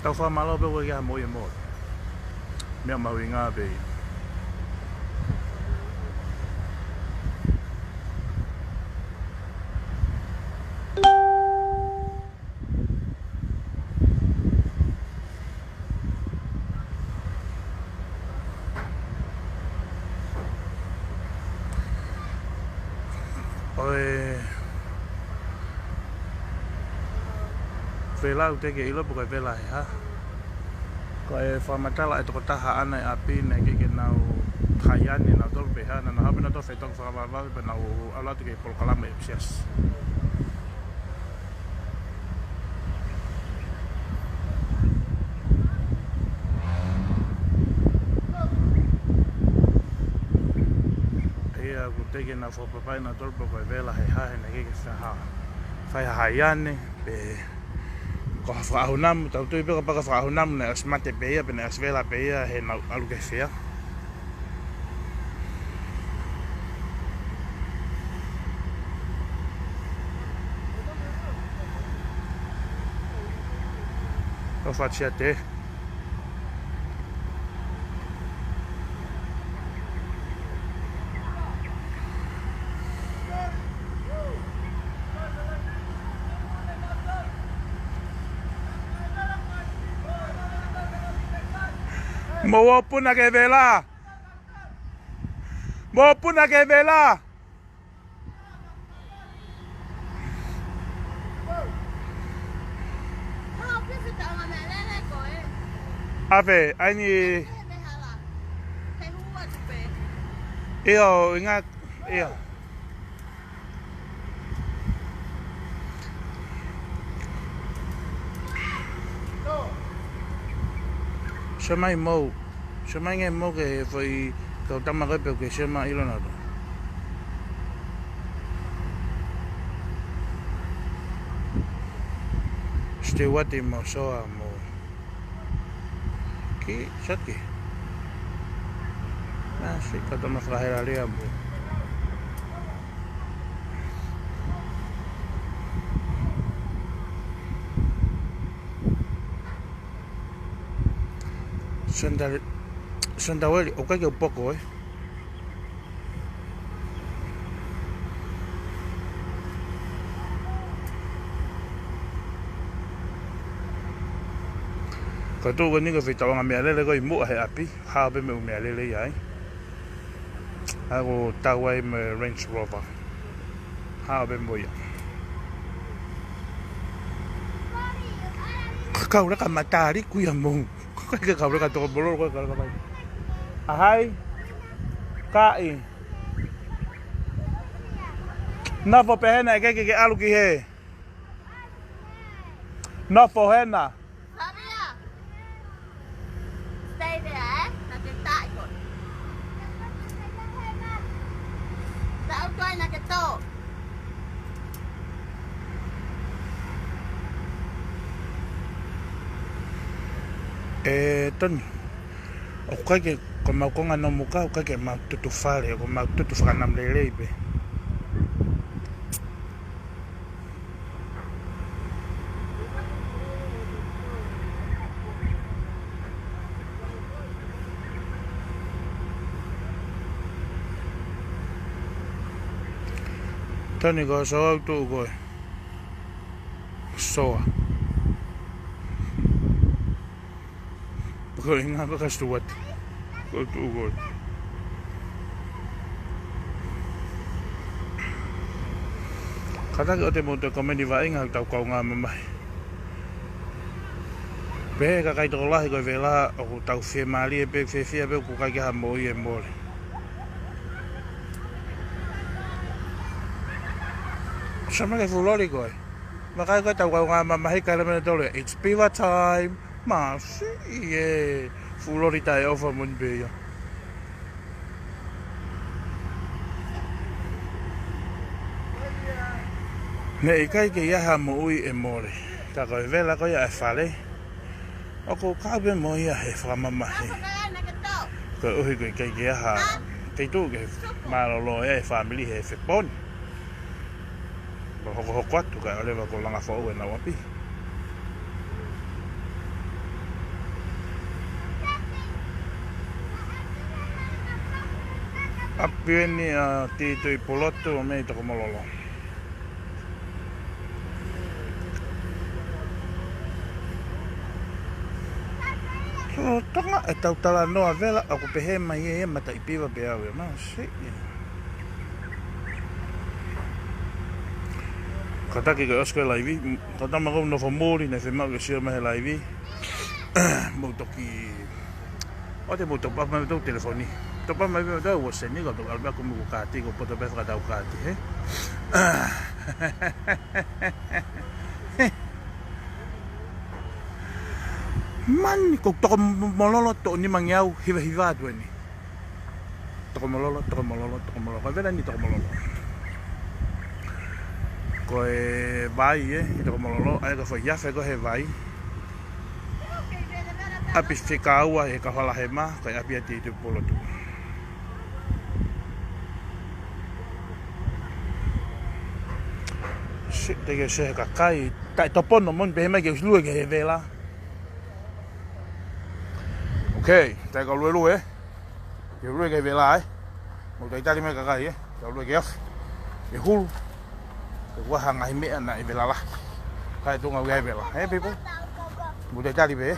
Tau fakamālō pē ʻoku ʻikai ke ʻi ai ha moʻui ʻe moʻui. Meʻa mahuʻinga pē ia. ʻO e vela ʻoku teʻeki ke ʻilo pe ko e vela he hā. Ko e fakamatala ʻa e tokotaha ʻana e ʻapi naʻe ʻikai ke nau haiane nautolu pe hā, naʻa nau haʻu pē nautolu fetoki fakavavevave pea nau ʻalu atu ki he polokalama ʻi he siasi. Pea ʻoku teʻeki ke nau fakapapauʻi nautolu pe ko e vela he hā he naʻe ʻikai ke fai ha, fai ha haiane, pe ko ha fakaʻahu namu, tau tui pē kapau ko e fakaʻahu namu naʻe ʻosi mate pē ia, pe naʻe ʻosi vela pē ia, he nau ʻalu ki he fea. ʻO fati ate. Mou ō puna ki he vela. Mou ō puna ki he vela. ʻAve, ʻai ni. ʻIo, inga, ʻio. Sio mai mou. Sio mai nge mou ki he foʻi kau tama ko ē pe ʻoku ke sio mai ʻilo nautolu. Stewart mo Soa mo. Ki, sio atu ki. Nā, siʻi kau tama fakahela lea mo. Sandal-, Sandaweli, ʻoku ʻikai ke u poko, ē. Ka tuʻu ko eni ko e fetauʻanga meʻalele ko ē ʻi muʻa he ʻapi, hao pē mo e ʻū meʻalele ia ai. ʻA ia ko e tau ai mo e Range Rover. Hao pē mo ia. Kauleka mataliku ia mou. Ko e kauleka toko mololo ko e kauleka mai. ʻAhai. Kaʻi. Nofo pē hena ʻe ʻikai ke ke ʻalu ki hē. Nofo hena. Flavia. Stay there, ē? Naʻa ke taʻi koe. Taʻu koe naʻa ke tō. ʻE, Tony. ʻOku ʻikai ke, ko ʻemau konga nomuka, ʻoku ʻikai ke mau tutu fale, ko ʻemau tutu fakanamlelei pē. Tony, ko Soa ʻoku tuʻu ko ē. Soa. Ko e ngaahi ko e ka stuat. Ko e tuʻu ko e. Kātaki ʻoua te mou toe komeni vaʻinga ʻoku tau kaungā mamahi. Pehē ʻe he kakai tokolahi ko e vela ʻoku tau fiemālie pē, fiefia pē ʻoku ʻikai ke ʻi ai ha moʻui ʻe mole. Sio mai ki he fuʻu loli ko ē. Vakai ko ē tau kaungā mamahi kae lele mei tolu. It's piva time. Masiʻi ē, fuʻu loli taʻeʻofa moʻoni pē ia. Naʻe ʻikai ke ʻi ai ha moʻui ʻe mole. Ka ko e vela ko ia ʻa e fale, ʻoku kau pē mo ia he fakamamahi. Koeʻuhi ko e ʻikai ke ʻi ai ha feituʻu ke mālōlō ai e fāmili he fepō ni. Ko e hokohoko atu kae ʻoua leva kuo langa foʻou ʻenau ʻapi. ʻApi eni ʻa Tui Pulotu mei Tokomololo. Lolotonga ʻetau talanoa vela ʻoku pehē mai ē, mataʻi piva pē au ia, masiʻi. Kātaki ke ʻosi ko e laivi, ka tama kou nofo muli, naʻe fiemaʻu ke sio mai he laivi. Mou toki, ʻoua te mou top up mai ʻetau telefoni. Top up mai ʻetau uaseni, ka toki ʻalu pē ʻaku mo e kaati, ko e poto pē fakatau kaati, hē? Mani, ko Tokomololo, toʻo nimangeau hivahiva atu eni. Tokomololo, Tokomololo, Tokomololo. Ko e vela eni Tokomololo. Ko e vai ē, ʻi Tokomololo, ʻa ia ko e foʻi afe ko ē he vai. ʻApi fika ua he Kaufalahema, ko e ʻapi ʻa Tui Pulotu. Sio, te ke sio he kakai, taʻetopono moʻoni pehē mai ke u lue ki he vela. Ok, tā ko e luelue, ē? Ke u lue ki he vela, ē? Mou talitali mai kakai, ē? Ke u lue ki he afi. Ke hulu. Ke ʻoua ha ngaahi meʻa naʻe vela lahi. Kae tuʻunga ʻi he vela. Ē, people? Mou talitali pē, ē?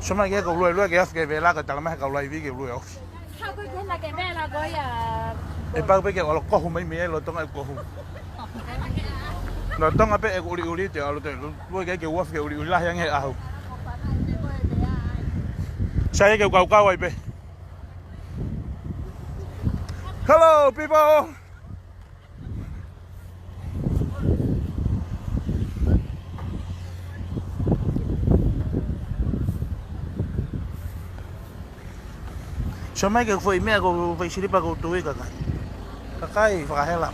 Sio mai ki he kau luelue ki he afi ki he vela, ka tala mai he kau laivi ke lue ofi. Hau ko e kena ke vela ko ia. ʻE pau pē ke ʻalu kohu mai mei ai lolotonga ʻeku kohu. Lolotonga pē ʻeku ʻuliʻuli te ʻalu te lue ke ke u afi ke ʻuliʻuli lahi ange ʻahu. Sai ke u kaukau ai pē. Hello, people. Sio mai ki he foʻi meʻa ko e foʻi silipa ko e tui kakai. Kakai fakahela.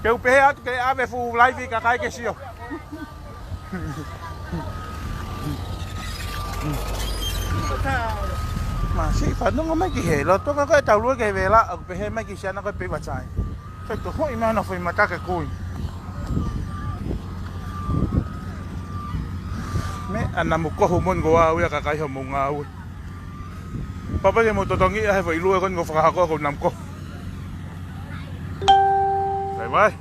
Ke u pehē atu ke ʻave fuʻu laivi kakai ke sio. Masiʻi, fanongo mai ki he, lolotonga ko ʻetau lue ki he vela, ʻoku pehē mai ki siana ko e piva time. Ko e tohoʻi mai ʻena foʻi mata ke kui. Meʻa naʻa mou kohu moʻoni ko au ia kakai hoʻomou ngāue. Pau pē ke mou totongi ʻa e foʻi lue ko eni ko e fakahako ko e namu kohu. Bye bye.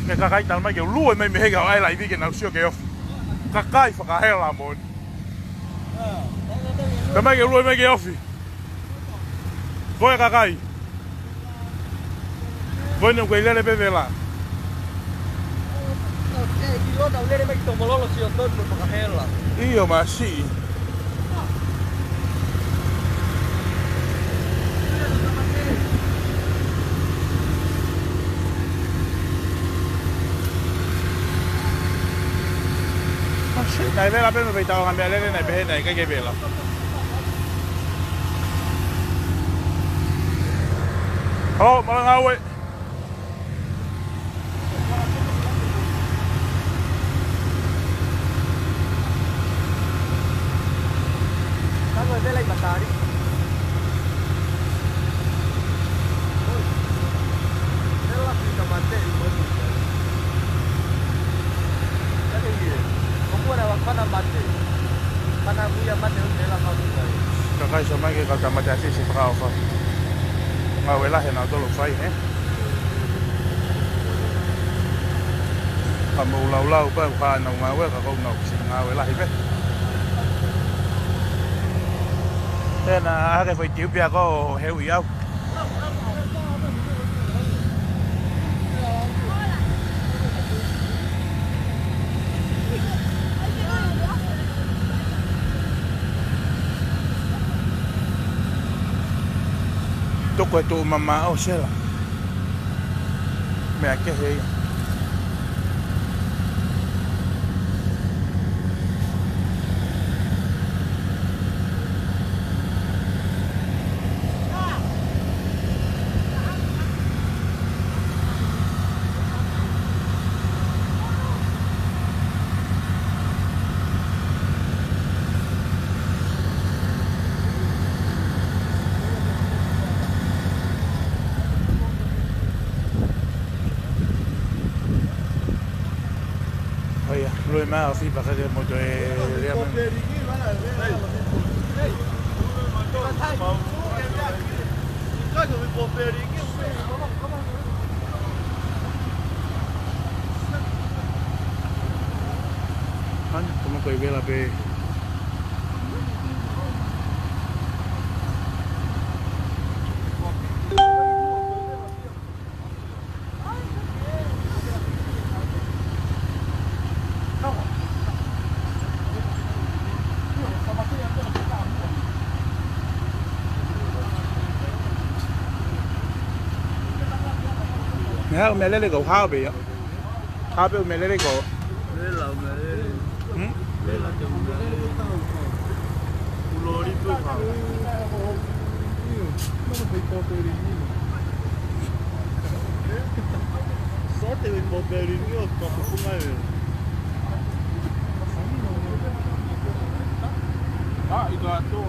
Ke kakai tala mai ke u lue mai mei he kau ʻai laivi ke nau sio ke ofi. Kakai fakahela moʻoni. Tala mai ke u lue mai ke ofi. Ko e kakai. Ko eni ʻoku kei lele pē vela. ʻIo, masiʻi. Masiʻi, naʻe vela pē mo e taʻonga meʻalele naʻe pehē naʻe ʻikai ke vela. Halo, mālō ngāue. Talo e vela ʻi matali. Mai ke kau tamate ʻa Fisi fakaʻofa. Ngāue lahi ʻa nautolu ʻoku fai, ē? Ka mou laulau pē, ʻoku ʻanau ngāue, ka ʻoku nau siʻi ngāue lahi pē. Tēnā, ʻa ke foʻi tiupi ako he ui au. Tuku e tuʻu mamaʻo Sela. Meʻa kehe ia. ʻO ia, lue mai ʻa Fipa ka ke moto e lea mai. Hana, toma ko e vela pē. Meʻa, ʻū meʻalele ko ē, hao pē ia. Hao pē ʻū meʻalele ko ē. Vela ʻū meʻalele. Hmm? Vela te ʻū meʻalele. Kulori tu ha. Sote ui pōpeli ni o ka kuku mai vela. Ah, i ka to,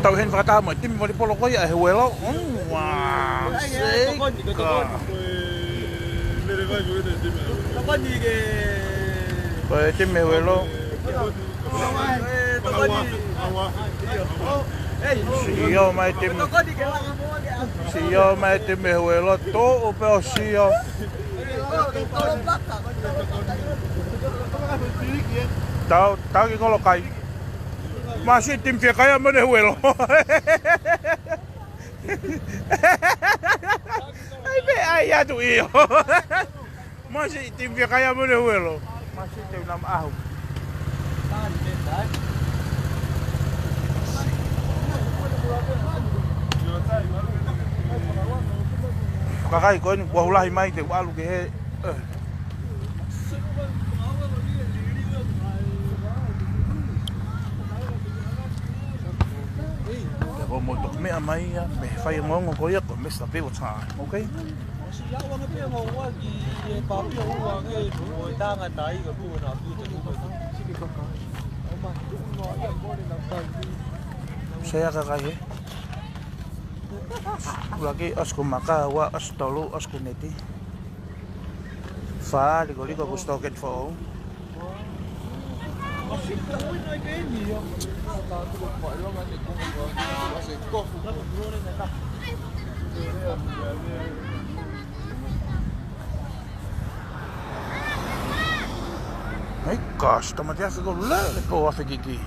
tau heni fakataha mo e timi volipolo ko ia ʻa Heuelo. Mm, ua, seka. Ko e timi Heuelo. Siʻi ō mai timi. Siʻi ō mai timi Heuelo, tuʻu pē ʻo sio. Tau, tau ki kolokai. Masiʻi timi fiekaia mo ne Heuelo. ʻAi pē, ʻai atu ʻio. Masiʻi timi fiekaia mo ne Heuelo. Masiʻi timi na maʻahu. Kakai ko eni, kuo ʻalu lahi mai te u ʻalu ki he, eh. Te ko mo toki meʻa mai ia, mei he faiongoongo ko ia ko Mister Bill Time, okay? ʻOsi ʻalu ange pē mo ua ki he papio ua ange, ko e tangata ia ko ena pute ua. Sea kakai ē. Ua ki ʻosi ko Maka, ua ʻosi Tolu, ʻosi ko Neti. Fā, Likoliko, ko Stokeni foʻou. Ai, gosh, tamate afe ko lele ko afe kiki.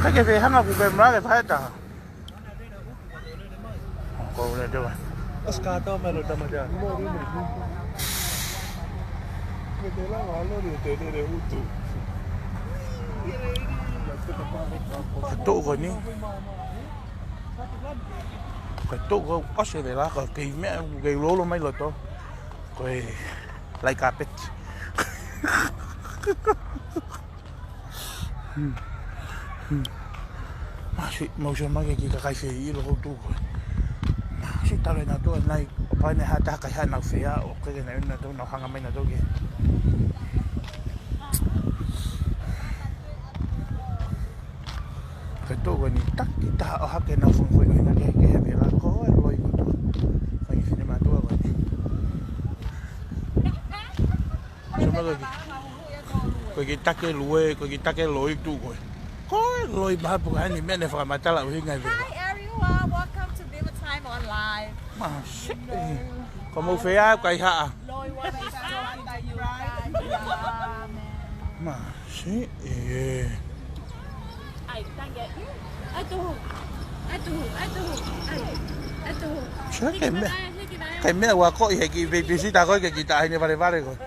Kai ke fehanga ku ke mara ke faeta. Ko le te va. Oskar tau melo tamate. Ka tuʻu ko eni. Ka tuʻu ko ʻosi e vela ko e kei meʻa, kei lolo mai loto. Ko e lai kapeti. Hmm. Hmm. Masiʻi, mau sio mai ki he kakai fē ʻilo ko tuʻu ko ē. Masiʻi talu ʻenautolu nai, ʻo pau ʻe ʻi ai ha taha kai haʻanau fea, ʻo ke ke nai ʻenautolu nau hanga mai nautolu ke. Ke tuʻu ko eni taki taha ʻo hake nau fungfui ʻo ina ke, ke he vela ko e loi ko tuʻu. Fai fine mātuʻa ko eni. Ko e kiʻi, ko e kiʻi take lue, ko e kiʻi take loi tuʻu ko ē. Ko e loi mahapu ka eni meʻa ne fakamatala ʻuhinga e vela. Hi everyone, welcome to Viva Time on Live. Masiʻi. Ko mou fea kai haʻa. Loi wana i ka. Masiʻi. Ai, tangi ai. Ai tuhu. Ai tuhu. Ai tuhu. Ai tuhu. Ai. Ai tuhu. Sio ke meʻa. Kai meʻa ua ko ē he kiʻi babysitter ko ē ke kiʻi taʻahine valevale ko ē.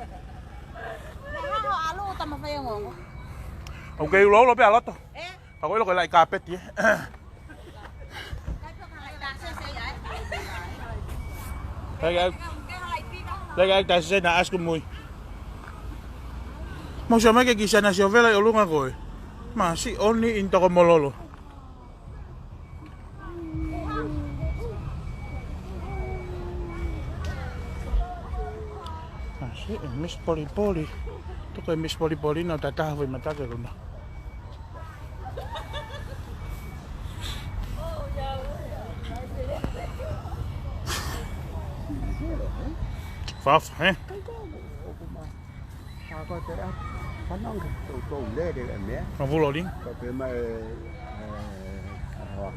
Naha ho ʻalu tama fai ongo. ʻOku kei uloulo pē ʻa loto. Ka ko e ʻilo ko e laʻi kāpeti ē. Leke ai, leke ai taʻe sese na ask mui. Mou sio mai ke kiʻi siana sio vela ʻi ʻolunga ko ē. Masiʻi ʻoni ʻi toko mololo. Masiʻi, Miss Polipoli. Toko e Miss Polipoli na tataha fai matake luna. Fafa, eh? Ka ko te a, fanongo ke tau tau lele e meʻa. Ka vuloli. Ka pe mai, eh, eh,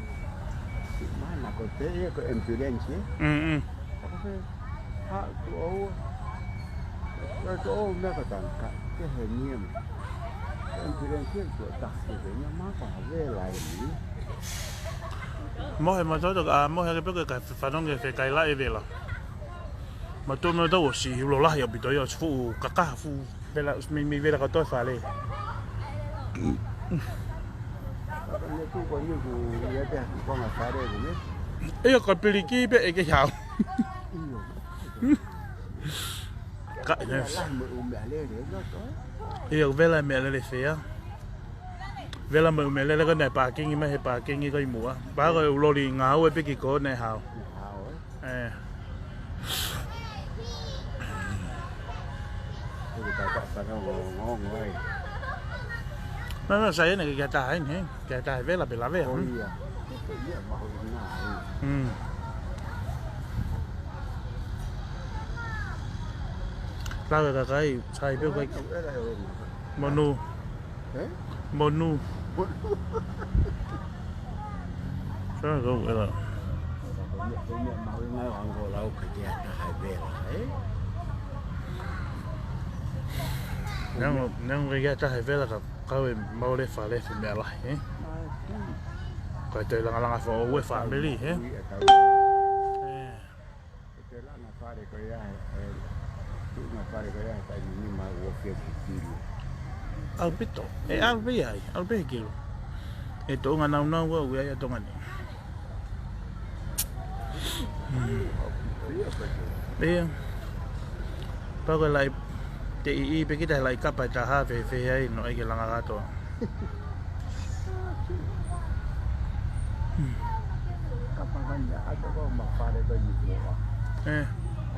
mana ko te ia ko ambulance, eh? Mm, mm. Ka ko te, ha, tu au, tu au meʻa ka tangka, ke he niam. Ambulance tu ta ke te nia maka vela ni. Mohe matoto, a, mohe ke peke ka fanongo ke kai la e vela. Matou meʻa tau ʻosi ulo lahi ʻaupito ia, ʻosi fuʻu kakaha fuʻu vela, ʻosi meimei vela kātoa e fale. Ia ka piliki pē ʻe kei hao. Ka, ia vela meʻalele fea. Vela meʻalele ko ena e pākingi mai he pākingi ko ē ʻi muʻa. Pea ko e uloli ngāue pē ki ko ena e hao. Eh. Ko e tau ka fanongo, ngongo ai. Nā, nā, sai ena ke kia taha eni, he? Kia taha e vela pe lavea, hmm? Ia mahuʻinga ai. Hmm. Lave kakai, sai pē kai. Monū. Eh? Monū. Monū. Sa kau ela. Ko e meʻa, ko e meʻa mahuʻinga ʻo ango lau ke kia taha e vela, eh? Neongo, neongo ke kia taha e vela ka kau e maʻu e fale fuʻu meʻa lahi, eh? Ai, ki. Ko e toe langalanga foʻou e fāmili, eh? Ui, e kau. Eh. Ko e langa fale ko ia, e, tuʻunga fale ko ia, taimi ni ma ua fia ki kilu. ʻAupito. E ʻalu pē ai, ʻalu pē kilu. E tuʻunga naunau ua ui ai a Tonga ni. Hmm. Ia. Pau ko e laʻi, te ʻi ʻi pē kita he laʻi kapa ʻe taha fēfē ai, noaʻia ke langa kātoa. Kapa ngani ʻa toko ma fale ko ni mua. Eh.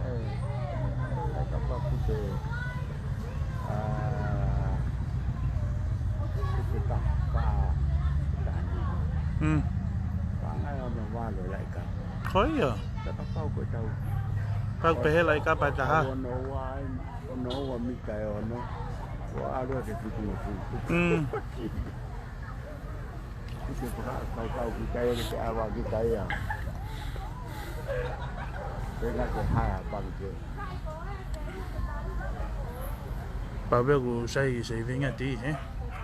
Eh, kapa pute, ah, pute ka, pa, pa ni. Hmm. Pa ngai ono wale laika. Ko ia. Ka ka pau ko tau. Pau pehē laika pa taha. Ono wai, ono ua mita e ono. Ua alua ke fitu no fitu. Hmm. Ke paka kau kau ki kai ke te awa ki kai a. Pena ke haya pang ke. Pau pē ʻoku sai ki saving ʻa ti, eh?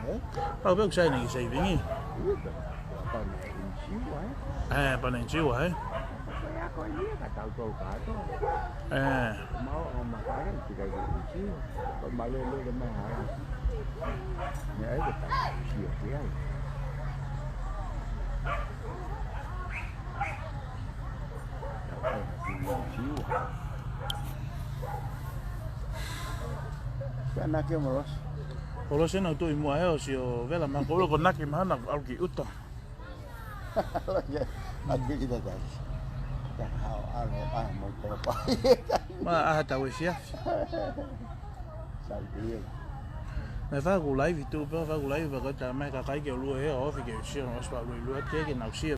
Eh? Pau pē ʻoku sai ni ki saving ʻi. Uta. Apa na insiwa, eh? Eh, apa na insiwa, eh? Ko ia ko ia ka tau tau kato. Eh. Mau o makare tika ki insiwa. Ko malele le mai hara. Ni ai ke ta sio ki ai. Ka nake molos. Molos ena utu i mua eo si o vela ma ko ulo ko nake mahana au ki uta. Oke, atu kita tadi. Ka hao alo a mo tolopa. Ma aha tau e sia. Sai pia. Me fa ku live tu, pe fa ku live, pe ko ta mai kakai ke ʻolua he ofi ke sio, os fa ʻolua ʻi lua te ke nau sio.